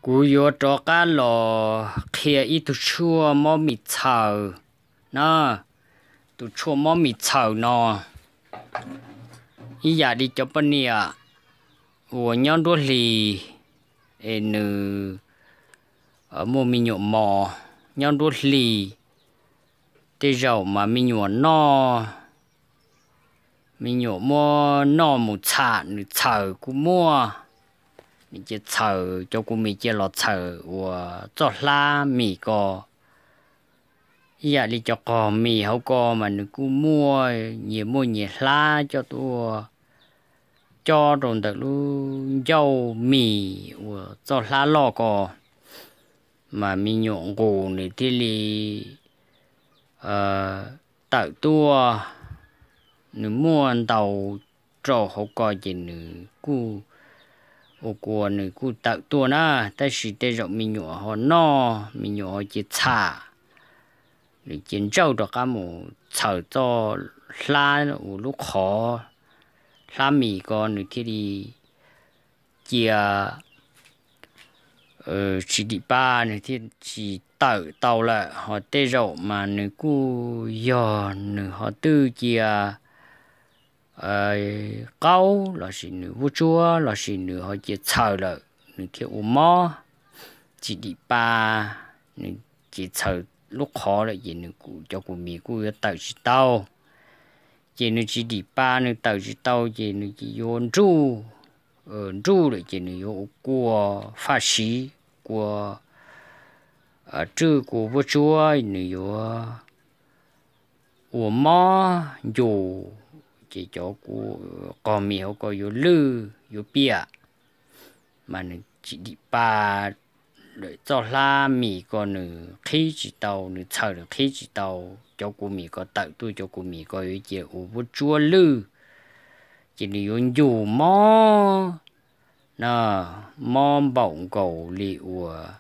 Kuv yuav rov qab los qhia ib tug tshuaj mob mis txhaws na. Tus tshuaj mob mis txhaws no ib yam li cov poj niam uas nyob nruab hlis es nws muaj me nyuam mos nyob nruab hlis, tej zaum mas me nyuam noj, me nyuam muab noj mus txham nws txhaws kuj muaj. Nws cia txhaws cov kua mis cia los txhaws uas txoj hlab mis ko. Ib yam li cov qos mis hauv ko mas nws kuj muaj, nyias muaj nyias hlab coj tuaj cob rau ntawm lub ncauj mis uas txoj hlab loj ko, mas me nyuam nqus nws thiaj li tawm tuaj. Nws muaj ntau rau hauv ko ces nws kuj ua kua nws kuj tawm tuaj na. Tab sis tej zaum me nyuam ho noj, me nyuam ho cia txham, nws cia ntsawj rov qab mus txhaws txoj hlab uas lub qhov hlab mis ko nws thiaj li cia tsis dim pa, nws thiaj tsis tawm tau lawm. Ho tej zaum mas nws kuj yog nws ho twb cia qaub lossis nws vuab tsuab lossis nws ho cia txhaws lawm nws thiaj ua mob tsis dim pa. Nws cia txhaws lub qhov lawm ces nws kuj, cov kua mis kuj yuav tawm tsis tau. Ces nws tsis dim pa, nws tawm tsis tau ces nws cia yuav nruj. Nruj lawm ces nws yuav ua kua faj siv, kua rwj, kua vuab tsuab, nws yuav ua mob ncus, ces cov qos mis hauv ko yuav lwj yuav piam, mas nws tsis dim pa lawm. Txoj hlab mis ko nws qhib tsis tau, nws txhaws nws qhib tsis tau, cov kua mis ko tawm tuaj, cov kua mis ko yuav cia ua vuab tsuab lwj, ces nws yuav ncus mob na, mob npaum nkaus li uas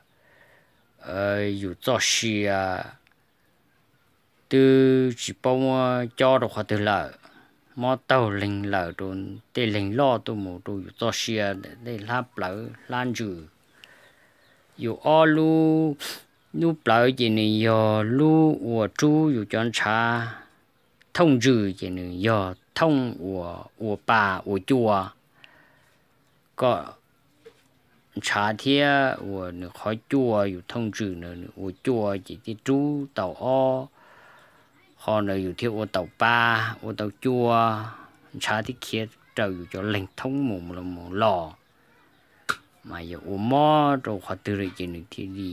yus txoj sia twb tsis paub muab cob rau qhov twg lawm, mob taug leeg lawm rau tej leeg loj tuaj mus rau yus txoj sia, tej hlab plawv hlab ntsws. Yus ob lub, lub plawv ces nws yog lub uas rub yus cov ntshav thooj ntsws, ces nws yog thooj uas ua pa ua cua. Kom ntshav thiab uas nws qhov cua, yus thooj ntsws na nws ua cua ces thiaj rub tau ob qho na yus thiaj ua tau pa, ua tau cua, ntshav thiaj khiav raws yus cov leeg thoob mus los mus los. Mas yog ua mob rau qhov twg lawm ces nws thiaj li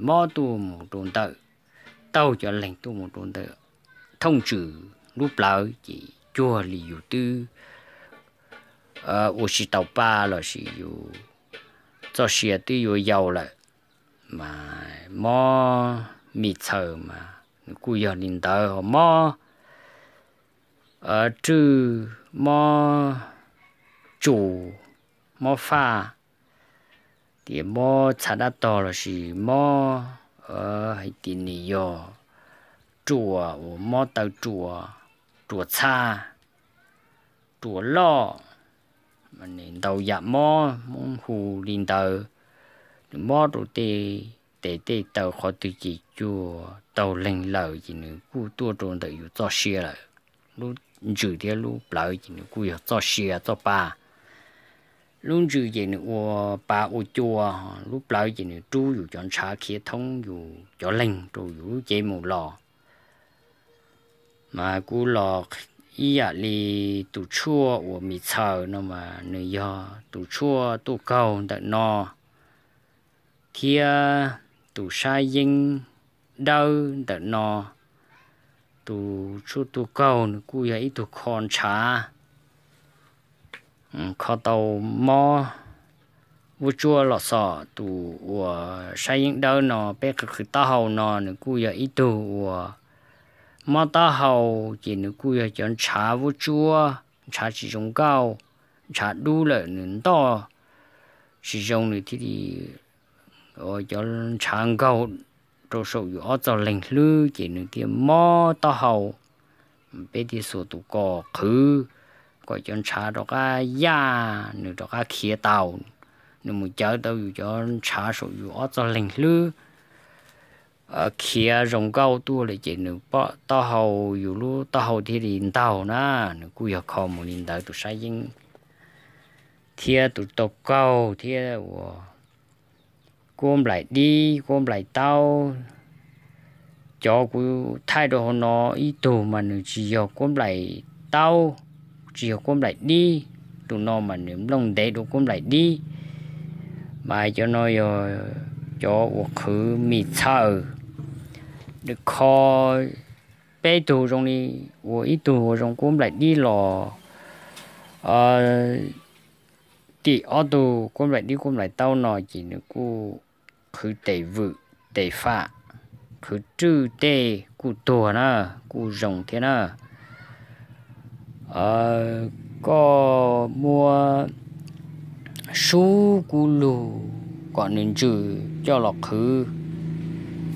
mob tuaj mus rau ntawm, taug cov leeg tuaj mus rau ntawm thooj ntsws lub plawv, ces cuag li yus twb ua tsis tau pa lossis yus txoj sia twb yuav yau lawm. Mas mob mis txhaws mas nws kuj yog li ntawd. Ho mob rwj, mob tsus, mob faj, tias mob txha dab tog lossis mob, hais tias nws yog ruas uas mob taw ruas, ruas txha, ruas loj, ntau yam mob Hmoob hu li ntawd. Nws mob rau tej tes tej taw qhov twg ces cuag taug leeg lawm ces nws kuj tuaj rau ntawm yus txoj sia lawm. Lub ntsws thiab lub plawv ces nws kuj yog txoj sia txoj pa. Lub ntsws ces nws ua pa ua cua, lub plawv ces nws rub yus cov ntshav khiav thoob yus cov leeg rau yus lub cev mus los. Mas kuv los ib yam li tus tshuaj uas mis txhaws no mas nws yog tus tshuaj tuaj kaug ntawm no thiab tus sab yeeb dawb ntawm no. Tus tshuaj tuaj kaug nws kuj yog ib tug kho ntshav, kho tau mob vuab tsuab los xos. Tus uas sab yeeb dawb no peb qhwv qhwv taub hau no nws kuj yog ib tug uas mob taub hau, ces nws kuj yog cov ntshav vuab tsuab, ntshav tsis zoo nkauj, ntshav dub lawm nws ntoj tsis zoo nws thiaj li, cov ntshav nkaug rau saum yus ob txog leeg hlwb ces nws thiaj mob taub hau. Peb thiaj xuas tus ko qhwv kom cov ntshav rov qab yaj, nws rov qab khiav tau, nws mus cawv tau yus cov ntshav saum yus ob txoj leeg hlwb khiav zoo nkauj tuaj li ces nws pom taub hau, yus lub taub hau thiaj li ntaug na. Nws kuj yog kho mus li ntawd tus sab yeeb thiab tus tau kaug thiab ua kuab nplaim dib kuab nplaim taub. Cov kuv thaij rau hauv no ib tug mas nws tsis yog kuab nplaim taub, tsis yog kuab nplaim dib, tus no mas nws nplooj ntev dua kuab nplaim dib. Mas cov no yog cov uas qhwv mis txhawm, nws kho peb tug zoo li, ua ib tug ua zoo kuab nplaim dib los tim ob tug kuab nplaim dib kuab nplaim taub no ces nws kuj qhwv tes vwm tes fam, qhwv rwj tej kuj tuag na, kuj zoo thiab na. Koj muab sub kuj lug kom nws ntsws coj los qhwv,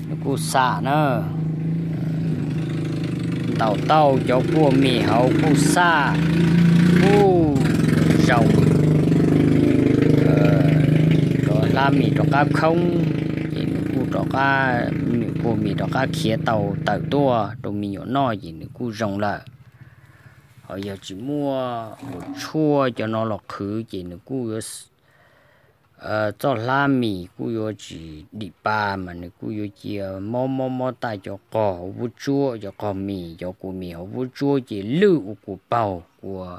nws kuj xam na. Ntaus tauj cov kuaj mis hauv kuj xam, kuj zoo. Rov hlab mis rov qab khoob ces nws kuj rov qab, nws kuaj mis rov qab khiav tau tawm tuaj rau me nyuam noj ces nws kuj zoo lawm. Ho yog tsis muaj ua tshuaj cov no los qhwv ces nws kuj yuav txoj hlab mis kuj yuav tsis dim pa mas nws kuj yuav cia mob mob mob tag cov qog hauv vuab tsuab, cov qog mis, cov kua mis hauv vuab tsuab ces lwj ua kua paug kua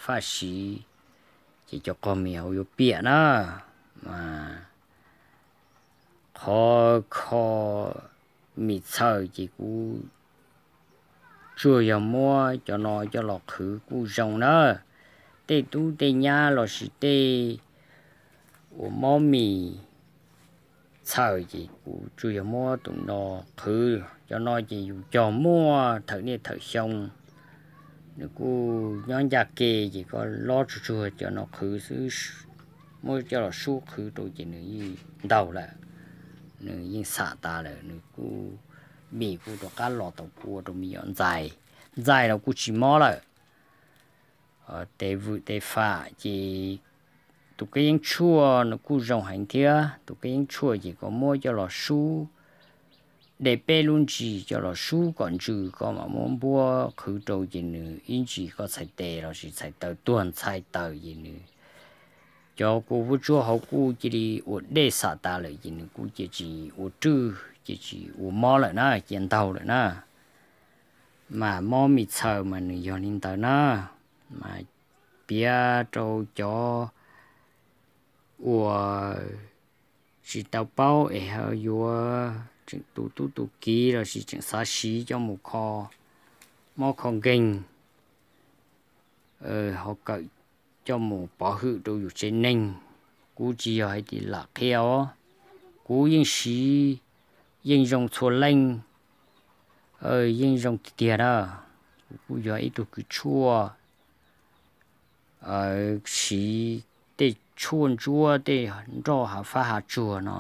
faj siv, ces cov qog mis hauv yuav piam na. Mas qhov kho mis txhawm ces kuv tsuas yog muab cov no coj los qhwv kuj zoo na. Tej tub tej nyab lossis tej uas mob mis txhawm ces kuv tsuas yog muab tus no qhwv. Cov no ces yus cog muaj thawm niaj thawm xyoo, nws kuj nyob ncaj ke ces koj lob tsuag tsuag cov no qhwv xwb, muab coj los sub qhwv rau ces nws yeej ntaug lawm, nws yeej xam tas lawm, nws kuj, mis kuj rov qab los tau kua rau me nyuam ntxais, ntxais los kuj tsis mob lawm. Tes vwm tes fam ces tus kab yeeb tshuaj nws kuj zoo heev thiab. Tus kab yeeb tshuaj ces koj muab coj los sub, de peb lub ntsis coj los sub kom ntsws, koj mam muab npuab qhwv rau ces nws ib ntsis koj txhais tes lossis txhais taw tuag ntxhais taws ces nws, cov kua vuab tsuab hauv kuj cia li ua dej xam tas lawm ces nws kuj cia tsis ua rwj, cia tsis ua mob lawm na, cia ntaug lawm na. Mas mob mis txhawm mas nws yog li ntawd na. Mas piav rau cov uas tsis tau paub es ho yuav tseem tu tub tu kiv lossis tseem xav siv coj mus kho mob kho nkeeg, ho kawm coj mus pov hwm rau yus tsev neeg. Kuv tsis yog hais tias lam qhia os, kuv yeej siv, yeej zoo txhua leej, yeej zoo tiag tiag na. Kuv kuj yog ib tug kws tshuaj siv tej tshuaj ntsuab tej nroj hav fab hav tsuag no.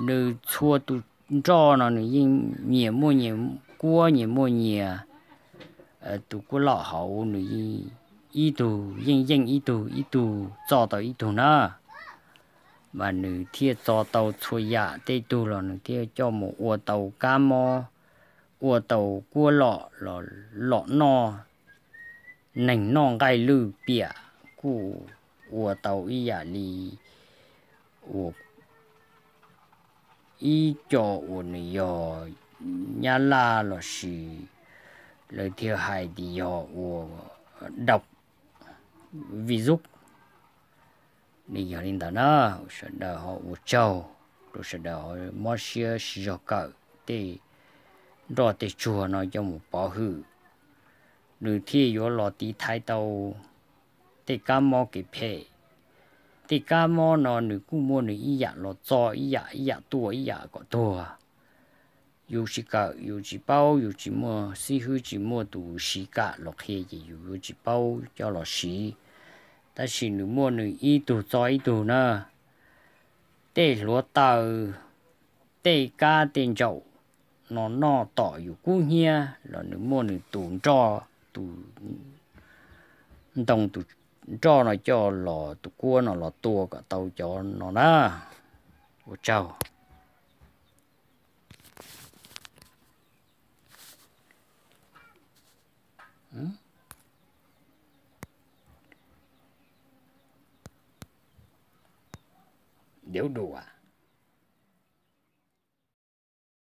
Nws txhua tus nroj no nws yeej nyias muaj nyias kuab, nyias muaj nyias tus kuab lom hauv, nws ib tug yeej yeej ib tug, ib tug txo tau ib tug na. Mas nws thiaj txo tau txhua yam, tej tug los nws thiaj coj mus ua tau kab mob, ua tau kuab lom los lom noj, neeg noj nqaij lwj piam kuj ua tau ib yam li ua ib co uas nws yog nyab laj lossis lawv thiaj hais tias yog ua dau vi zub. Nws yog li ntawd na, sawv daws ho ua tsaug rau sawv daws ho mob siab siv zog kawm tej nroj tej tsuag no coj mus pov hwm, nws thiaj yuav los tiv thaiv tau tej kab mob kev phem. Tej kab mob no nws kuj muaj nws ib yam los txo ib yam, ib yam tua ib yam kom tuag. Yus tsis kawm, yus tsis paub, yus tsis muaj xib hwb, tsis muaj tus siv kam los qhia ces yus yuav tsis paub coj los siv. Tab sis nws muaj nws ib tug txo ib tug na. Tej hluav taws, tej kab tej ntsaum no noj tom yus kub hnyiab los nws muaj nws tus nroj, tus ntoo, tus nroj no coj los, tus kuab no los tua kom tau cov no na. Ua tsaug. Diav du